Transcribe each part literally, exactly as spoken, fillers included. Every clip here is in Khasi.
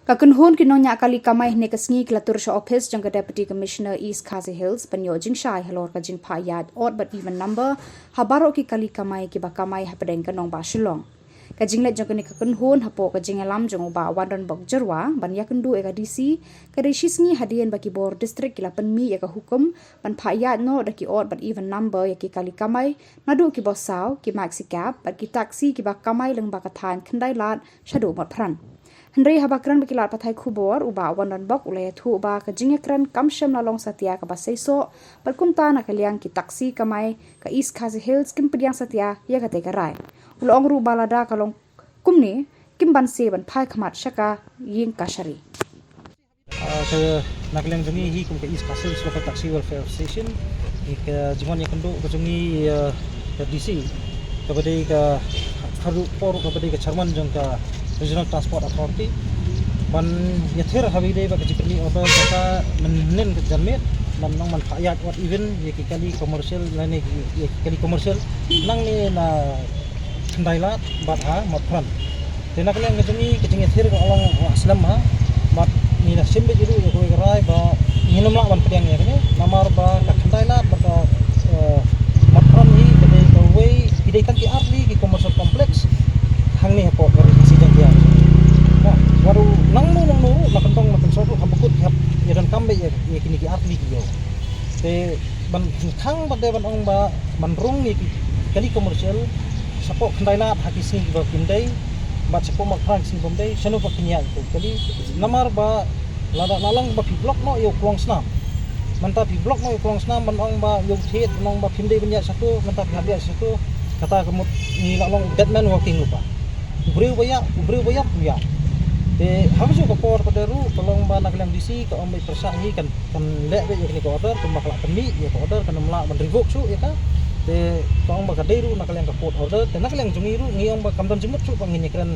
Ka kynhun ki nongñiah kali kamai hynne ka sngi ki la tur sha ophis jong ka Deputy Commissioner East Khasi Hills ban ïoh jingshai halor ka jingphah ïaid odd bad even number ha baroh ki kali kamai kiba kamai hapdeng ka nongbah Shillong. Ka jingleit jong kane ka kynhun hapoh ka jingïalam jong u Bah Wandonbok Jyrwa ban ïakynduh ïa ka D C ka dei shisngi hadien ba ki bor district ki la pynmih ïa ka hukum ban phah ïaid noh da ki odd bad even number ïa ki kali kamai, naduh kiba saw, ki maxi cab bad ki taxi kiba kamai lyngba ka thaiñ Khyndailad shaduh Motphran. Hynrei haba kren bad ki lad pathai khubor, u Bah Wandonbok u la ïathuh ba ka jingïakren kam shym la long satia kaba seisoh bad kumta na ka liang ki taxi kamai ka East Khasi Hills kim pdiang satia ïa kata ka rai. U la ong ruh ba lada ka long kumne, kim banse ban phai khmat sha ka ïing kashari. Ah, ka, na ka liang jong ngi hi kum ka East Khasi Hills Local Taxi Welfare Association, hi ka jingwan ïakynduh ka jong ngi, ah, ka D C, kaba dei ka, ka ruh por kaba dei ka chairman jong ka Regional Transport Authority, ban ïathir haba ïadei bad ka jingpynmih order jong ka mynhynnin ka janmiet ban nang ban phah ïaid odd even ïa ki kali commercial lane ïa ki kali commercial nangne na Khyndailad bad ha Motphran. Te na ka liang ka jong ngi ka jingïathir ka long wah slem ha. Bad ngi la shim beit ruh ïa kawei ka rai ba ngin ym lah ban pdiang ïa kane namar ba ka Khyndailad bad ka, eh, Motphran hi ka dei kawei, ki dei tang ki artylli ki commercial complex hangne hapoh ka ri Khasi Jaiñtia. Wat, wat u nangno nangno ruh la kyntong la kynsot ruh haba kut ki hap ïadonkam beit ïa, ïa kine ki artylli ki ïew. Te ban khang bad dei ban ong ba ban rung ïa ki kali commercial shapoh Khyndailad ha ki sngi kiba kim dei bad shapoh Motphran ki sngi bym dei, shano pat kin ïaid ïa ki kali. Namar ba lada la long ba phi block noh ïa u klong snam, mynta phi block noh ïa u klong snam ban ong ba ïa u thied ban ong ba phim dei ban ïaid shato, mynta phi hap ïaid shato, kata ka mut ngi la long dead man walking lypa. U briew ba ïap, u briew ba ïap u ïap. Te ha kajuh ka por pat de ruh ka long ba na ka liang D C ka ong ba pyrshah hi kan kan leh beit ïa kane ka order, kumba ka la pynmih ïa ka order, kan ym lah ban revoke shuh ïa ka. Te ka ong ba ka dei ruh na ka liang ka court order, te na ka liang jong ngi ruh ngi ong ba kam don jingmut shuh ba ngin ïakren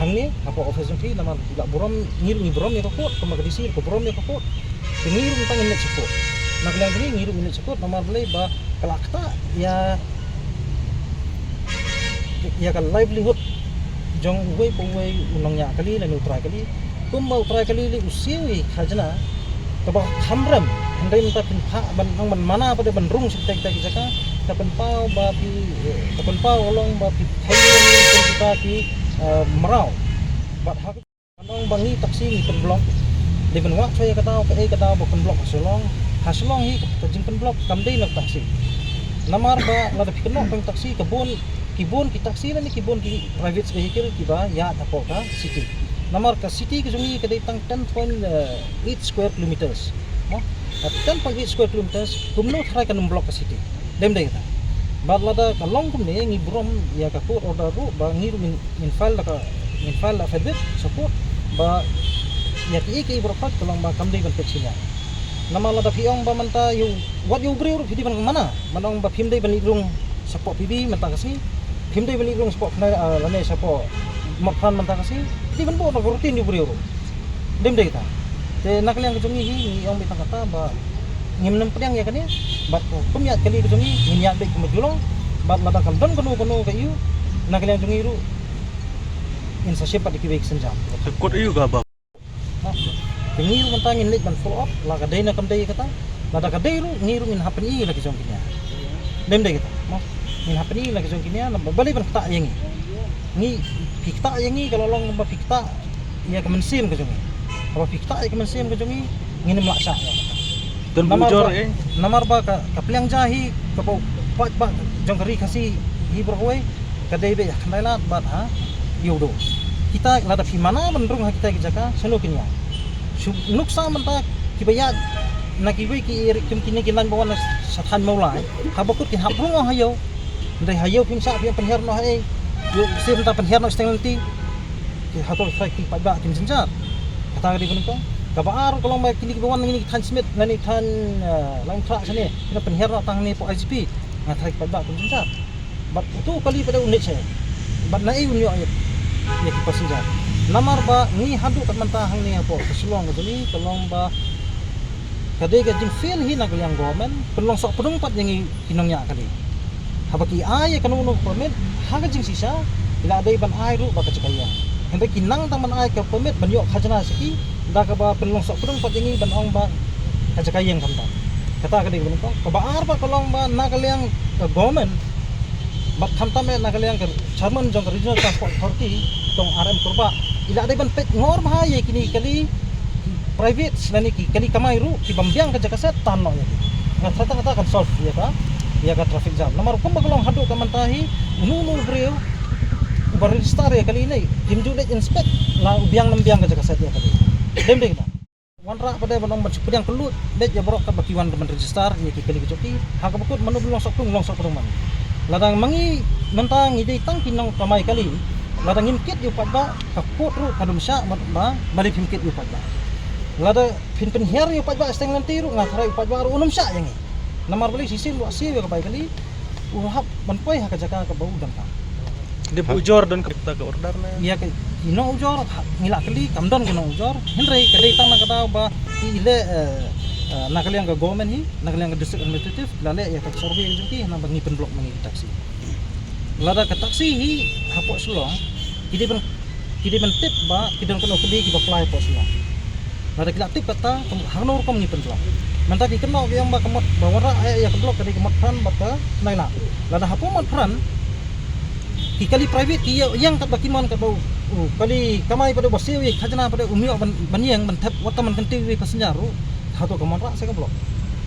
hangne hapoh office jong phi, namar la burom, ngi ruh ngi burom ïa ka court, kumba ka D C ruh ka burom ïa ka court. Te ngi ruh mynta ngin leit sha court. Na ka liang jong ngi, ngi ruh ngin leit sha court, namar balei ba ka la ktah ïa ïa ka livelihood jong uwei pa uwei u nongñiah kali lane u trai kali. Kumba u trai kali lei u siew ïa ki khajna kaba kham rem, hynrei mynta phin phah ban nang ban mana pat de ban rung sha kita kita ki jaka, ka pynpaw ba phi, ka pynpaw ka long ba phi thei ïa kita ki, eh, mraw. Bad ha Ban ong ba ngi taxi ngi pynblock. Dei ban wad shuwa ïa ka daw, kaei ka daw ba pynblock ha Shillong. Ha Shillong hi ka jingpynblock kam dei na taxi. Namar ba lada phi kynnoh tang taxi, ka bun, ki bun ki taxi lane ki bun ki private vehicle kiba ïaid hapoh ka city. Namar ka city ka jong ngi ka dei tang ten point eight square kilometers. Mo? Ka ten point eight square kilometers, kumno tharai kan ym block ka city. Dem dei kata. Bad lada ka long kumne ngi burom ïa ka court order ruh ba ngi ruh ngin, ngin file da ka, ngin file da affidavit support ba ïa kiei kiei baroh ka long ba kam dei ban peit shisha. Namar lada phi ong ba mynta ïa u, wat ïa u briew ruh phi dei ban mana, ban ong ba phim dei ban leit rung shapoh P B mynta ka sngi, phim dei ban leit rung shapoh Khyndailad, ah, lane shapoh Motphran mynta ka sngi, phi dei ban buh na ka routine ïa u briew ruh. Dem dei kata. Te na ka liang ka jong ngi hi ngi ong beit tang kata ba ngim nym pdiang ïa kane, bad kum ïaid kali ka jong ngi ngin ïaid beit kum ba ju long, bad lada ka don kano kano ka ïew na ka liang jong ngi ruh ngin sa shim pat da kiwei ki sienjam. Ka kot ïew ka ba. Ha, te ngi ruh mynta ngin leit ban follow up, la ka dei ne kam dei kata. Lada ka dei ruh ngi ruh ngin hap pyni la ki jong ki nia. Dem dei kata, mo. Ngin hap pyni la ki jong ki nia, namar balei ban ktah ïa ngi. Ngi, phi ktah ïa ngi ka la long ba phi ktah ïa ka mynsiem ka jong ngi. Haba phi ktah ïa ka mynsiem ka jong ngi, ngin ym lah shah ïa kata. Don bujor eh. Namar ba ka, ka pliang ja hi kaba u paidbah jong ka ri Khasi hi baroh kawei ka dei beit ha Khyndailad bad ha Iewduh. Kita lada phi mana ban rung ha kita ki jaka, shano kin ïaid. Shu nuksa mynta kiba ïaid na kiwei ki ri kum kine ki line ba wan na sha thaiñ Mawlai, haba kut kin hap rung ha ïew. Hynrei ha ïew phim shah, phim pynhiar noh ha ei. Ïew sim ta pynhiar noh shiteng lynti. Ki hato ki trai ki paidbah kim jynjar. Kata ka dei ba nyngkong. Kaba ar ka long ba kine kiba wan na kine ki thaiñ Smit, na kine ki thaiñ, eh, Langthrah shane, kine pynhiar noh tang ne poh I G P. Nga trai ki paidbah kim jynjar. Bad uto u kali pat de u nit sha ei. Bad na ei un ïoh ïa, ïa ki passenger. Namar ba ngi haduh kat mynta hangne hapoh ka Shillong ka jong ngi ka long ba ka dei ka jingfail hi na ka liang government, pynlong sohpdung pat ïa ngi ki nongñiah kali. Haba ki ai ïa kano kano ka permit, ha ka jingshisha ki la dei ban ai ruh bad ka jaka ïeng. Hynrei ki nang tang ban ai ka permit ban ïoh khajna sha ki, da kaba pynlong sohkdung pat ïa ngi ban ong ba ka jaka ïeng khamtam. Kata ka dei kaba nyngkong. Kaba ar pat ka long ba na ka liang ka government bad khamtam eh na ka liang ka chairman jong ka Regional Transport Authority, tong R M Kurbah, i la dei ban peit ngor bha ïa kine ki kali private lane ki kali kamai ruh ki bym biang ka jaka set, tan noh ïa ki. Nga thrang kata kan solve ïa ka, ïa ka traffic jam. Namar kumba ka long haduh ka mynta hi, uno uno u briew uba register ïa kali ne kim ju leit inspect la u biang ne ym biang ka jaka set ïa kali. Dem dei kata. Wanrah pat de ban ong ban shu pdiang kylluid beit ïa baroh katba ki wan ban register ïa ki kali ka jong ki. Ha kaba kut mano ba long sohkdung, long sohkdung ma ngi. Lada ma ngi mynta ngi dei tang ki nongkamai kali, lada ngim kit ïa u paidbah, ka kut ruh ka dum shah ba, ba, balei phim kit ïa u paidbah. Lada phin pynhiar ïa u paidbah sha teng lynti ruh, nga tharai u paidbah ruh un ym shah ïa ngi. Namar balei shisien ba u siew ïa ka bai kali, u hap ban poi ha ka jaka kaba u donkam. Dei ba ujor don kata ka order ne? Ïa ka, ki nongujor, ha, ngi la kylli, kam don ki nongujor. Hynrei ka dei tang na ka daw ba ki leh, eh, eh, na ka liang ka government hi, na ka liang ka district administrative, la leh ïa ka survey ka jong ki, na ba ngi pynblock ma ngi ki taxi. Lada ka taxi hi hapoh Shillong, ki dei ban, ki dei ban tip ba ki don kano kano kiba pynlait hapoh Shillong. Lada ki la tip kata, kum, hangno rukom ngi pynblock. Mynta ki kynnoh ki ong ba ka Mot, ba wanrah ïa ka block ka dei ka Motphran bad ka Nailad. Lada hapoh Motphran, ki kali private ki ïa, ïeng katba ki mon katba u, u kali kamai pat de uba siew ïa khajna pat de um ïoh ban, ban ïeng ban thep, wat tang ban kyntiew ïa passenger ruh. Hato ka mon rah se ka block.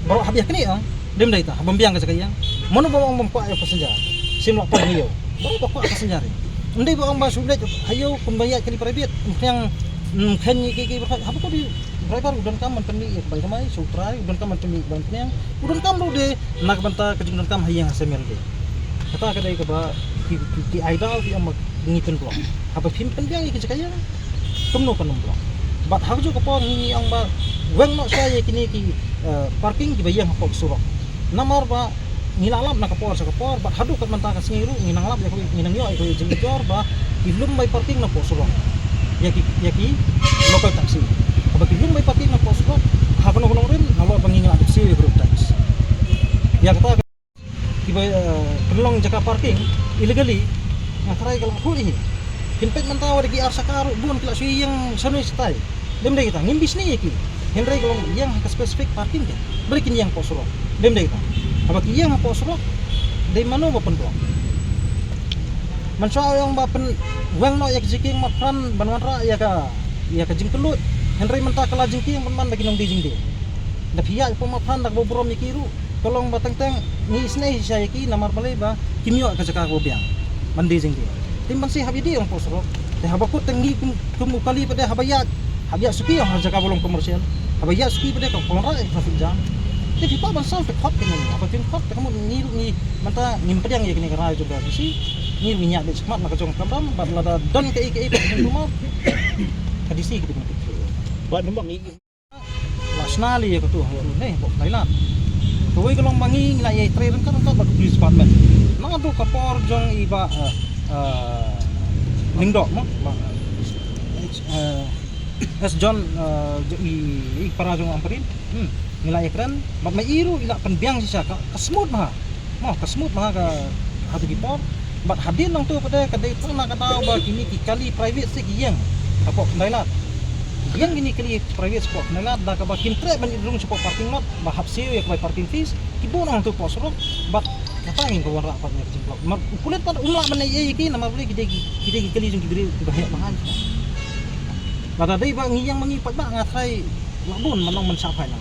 Baroh hap ïa kane ong, dem dei ta, ha bym biang ka jaka ïeng. Mano ba ong bym kwah ïa passenger, sim lah poi ha ïew. Baroh ba kwah passenger. Ym dei ba ong ba shu leit ha ïew kumba ïaid kali private, ym khniang, ym kheiñ ïa ki, ki, haba kut u driver u donkam ban pynmih ïa ka bai kamai sha u trai, u donkam ban pynmih bai khniang, u donkam ruh de na ka bynta ka jingdonkam ha ïing ha sem de. Kata ka dei kaba ki, ki, ki ai daw ki ong ba ngi pynblock. Haba phim pynbiang ïa ka jaka ïeng, kumno kan ym block. Bad ha kajuh ka por ngi ong ba weng noh shuwa ïa kine ki, eh, parking kiba ïeng hapoh surok. Namar ba ngi la lap na ka por sha ka por, bad haduh kat mynta ka sngi ruh ngi nang lap ïa ka, ngi nang ïoh ïa ka jingujor ba ki lum bai parking napoh surok ïa ki, ïa ki local taxi. Haba ki lum bai parking napoh surok, ha kano kano rim nalor ba ngi ngi la dep siew ïa ka road tax. Ïa kata kiba, eh, pynlong jaka parking illegally, nga tharai ka la huh hi. Kin peit mynta wat ki ar saka ruh bun ki la shu ïeng shano shatai. Dem dei kita, ngim bishni ïa ki. Hynrei ka long ïeng ha ka specific parking te. Balei kin ïeng hapoh surok. Dem dei kita. Haba ki ïeng hapoh surok, dei mano ba pynblock. Mynshuwa ong ba pynweng noh ïa ka jingkieng Motphran ban wanrah ïa ka, ïa ka jingkylluid. Hynrei mynta ka la jingkieng pynban da ki nongdie jingdie. Da phi ïaid hapoh Motphran da kaba burom ïa ki ruh. Ka long ba teng teng ngi isynei shisha ïa ki namar balei ba kim ïoh ka jaka kaba biang ban die jingdie. Te ban shu hap ïa die hapoh surok. Te haba kut te ngi kum, kum u kali pat de haba ïaid, hap ïaid suki ha jaka ba long commercial. Haba ïaid suki pat de ka wanrah ïa ka traffic jam. Te phi kwah ban solve te khot te ngi. Haba phim khot te ka mut ngi ruh ngi mynta ngim pdiang ïa kane ka rai jong ka D C. Ngi ruh ngi ïaid beit shakhmat na ka jong ka kamram bad lada don kaei kaei pat ka jingkulmar, ka D C ka dei ban kit. Bad ngi La shna lei ïa katu ha, ne, hapoh Thailand. Kawei ka long ba ngi ngi la ïai trei ryngkat ryngkat bad ka police department. Naduh ka por jong i Bah, eh, eh, Lyngdoh mo, Bah, eh, S John, eh, i, i para jong Ampareen. Hmm. Ngi la ïakren bad ma i ruh i la pynbiang shisha ka, ka smooth bha. Mo, ka smooth bha ka, ha tu ki por. Bad hadien nangtu pat de ka dei tang na ka daw ba kine ki kali private se ki ïeng hapoh Khyndai Lad. Ki ïeng kine ki kali private hapoh Khyndai Lad da kaba kim treh ban ïa rung shapoh parking lot ba hap siew ïa ka bai parking fees. Ki bun nangtu hapoh surok bad kata ngin ka wanrah pat ïa ka jingblock. Namar u pulit pat um lah ban ïa ïa ki namar balei ki dei ki, ki dei ki kali jong ki briew kiba heh bha. Lada dei ba ngi ïeng ma ngi pat ba nga tharai la bun ban long ban shah phai na.